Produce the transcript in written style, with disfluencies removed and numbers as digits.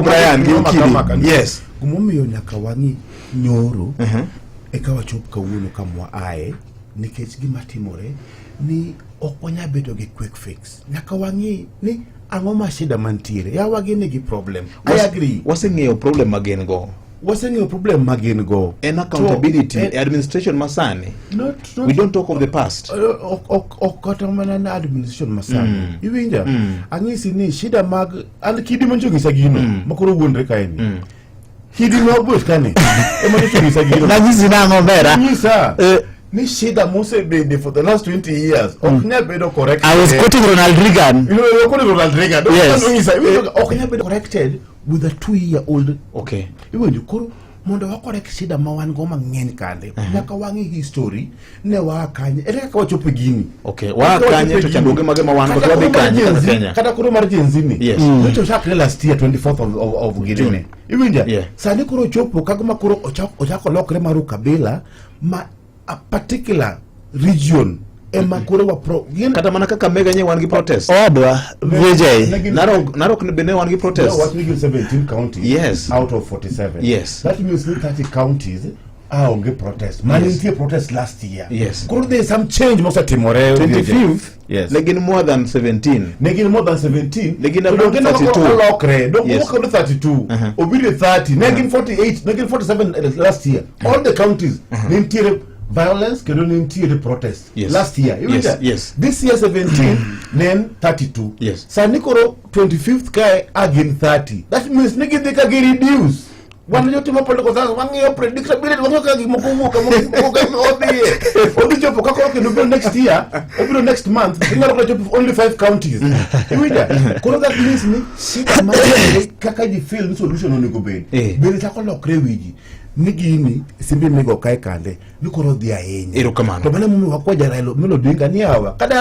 Brian gi Okidi. Yes. Gimomiyo nyaka wang'i nyoro eka wachop kawuono kamwa aye nikech gima timore ni ok wanyal bedo gi quick fix. Nyaka wang'i ni ang'o ma shida mantiere. Yawa gin gi problem. I agree. Waseng'eyo problem ma gin go. Waseng'eyo problem ma gin go. En accountability To, en- e administration masani. Not, We don't talk of the past. Ok kata mana na administration masani iwinja ang'isi ni shida mag an kidi mancho ng'isa gino makoro wuondre kae ni kidi ma obet kani ema nyocha ng'isa gino. Nanyisi nang'o omera? Ng'isa ni shida mosebede for the last 20 years ok nyal bedo corrected. I was quoting Ronald Reagan. You know, you're quoting Ronald Reagan. Yes. Ng'isa, iwinjo, ok nyal bedo corrected with a 2 year old. Iwinjo? Koro mondo wa correct shida ma wan go mang'eny kande, nyaka wang'i history ne waa kanye, ere kaka wachopo e gini. Waa kanye to chandruoge mage ma wan go to wadhi kanye kaka Kenya? Kata koro mar Gen Z ni nyocha ochakre last year 24th of ginene, iwinja? Yeah. Sani koro ochopo kagima koro ochako lokre mar ukabila ma a particular region ema koro wa pro gin. Kata mana kaka Mega nye wan gi protest. Owadwa VJ. Narok be ne wan gi protest. No, what we give 17 counties out of 47. That means ni 30 counties are onge protest. Man nitie protest last year. Koro there is some change mosetimore. 25th ne gin more than 17. Ne gin more than 17. Ne gin To around donge neno 32. koro olokre. Donge koro 32. Obiro e 30. Ne gin 48, ne gin 47 last year. All the counties ne nitiere violence kendo ne nitiere protest last year. Iwinja? Yes. This year 17 ne en 32. Sani koro 25th kae a gin 30. That means ni gidhi ka gi reduce. Wan jotimo political science wang'iyo predictability, wang'iyo kaka gik moko wuok, kama gik moko kama odhiye. Odhi chopo ka koro kendo biro next year, obiro next month, inyalo kata chopo only five counties. Iwinja? Koro that means ni shida mar kaka ji feel ni solution onego bed. Bende chako lokre e wiji ni gini simbi migo kae kande ni koro odhi ahinya. Erokamano. To mano emomiyo wakwa ja Raila Amolo Odinga ni yawa kada